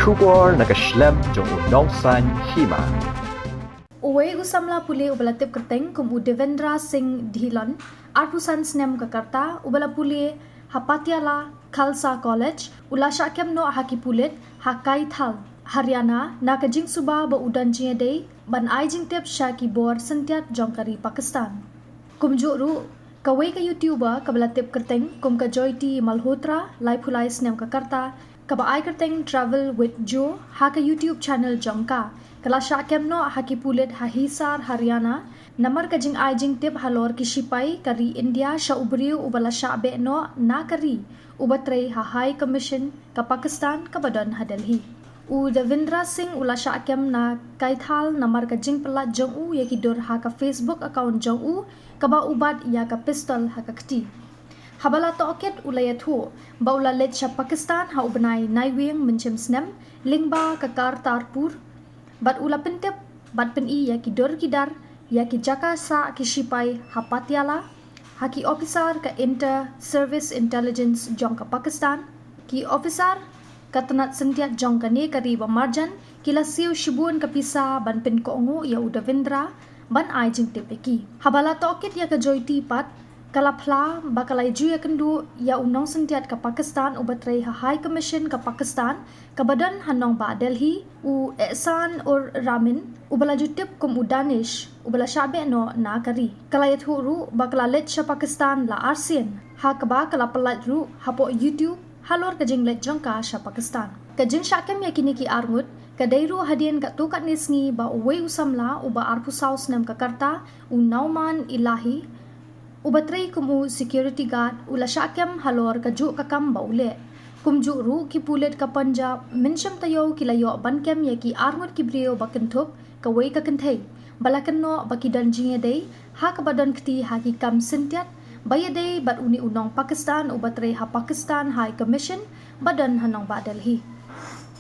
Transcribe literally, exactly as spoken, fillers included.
Khubor na ka shlem jong u nongsaiñ hima. Uwei u samla pule uba la tip kyrteng kum u Devendra Singh Dhillon, arphew san snem ka karta, uba la pule ha Patiala Khalsa College, u la shah kem noh ha ki pulit ha Kaithal, Haryana, na ka jingsuba ba u don jingïadei ban ai jingtip sha ki bor syntiat jong ka ri Pakistan. Kumjuh ruh, kawei ka YouTuber kaba la tip kyrteng kum ka Jyoti Malhotra, laiphew lai snem ka karta, kaba ai kyrteng Travel with Jo ha ka YouTube channel jong ka, ka la shah kem noh ha ki pulit ha Hisar, Haryana, namar ka jingai jingtip halor ki shipai ka ri India sha u briew uba la shah beh noh na ka ri, uba trei ha High Commission ka Pakistan kaba don ha Delhi. U Devendra Singh u la shah kem na Kaithal namar ka jingpyllait jong u ïa ki dur ha ka Facebook account jong u, kaba u bat ïa ka pistol ha ka kti. Haba la tohkit u la ïathuh ba u la leit sha Pakistan ha u bnai Naiwieng mynshem snem lyngba ka Kartarpur, bad u la pyntip bad pyni ïa ki dur ki dar ïa ki jaka sah ki shipai ha Patiala ha ki ophisar ka Inter Service Intelligence jong ka Pakistan. Ki ophisar ka tnat syntiat jong kane ka ri ba marjan ki la siew shibun ka pisa ban pynkohnguh ïa u Devendra ban ai jingtip ïa ki. Haba la tohkit ïa ka Jyoti pat, ka la phla ba ka la ju ïakynduh ïa u nongsyntiat ka Pakistan uba trei ha High Commission ka Pakistan kaba don ha nongbah Delhi, u Ehsan ur Rahman, uba la ju tip kum u Danish, uba la shah beh noh na ka ri. Ka la ïathuh ruh ba ka la leit sha Pakistan la arsien, ha kaba ka la pyllait ruh hapoh YouTube halor ka jingleit jong ka sha Pakistan. Ka jingshah kem ïa kine ki arngut ka dei ruh hadien katto katne sngi ba uwei u samla uba arphew saw snem ka karta, u Nauman Elahi, uba trei kum u security guard, u la shah kem halor kajuh ka kam ba u leh. Kumjuh ruh ki pulit ka Punjab mynshem taïew ki la ïoh ban kem ïa ki arngut ki briew ba kynthup kawei ka kynthei ba la kynnoh ba ki don jingïadei ha kaba don kti ha ki kam syntiat ba ïadei bad une u nong Pakistan uba trei ha Pakistan High Commission ba don ha nongbah Delhi.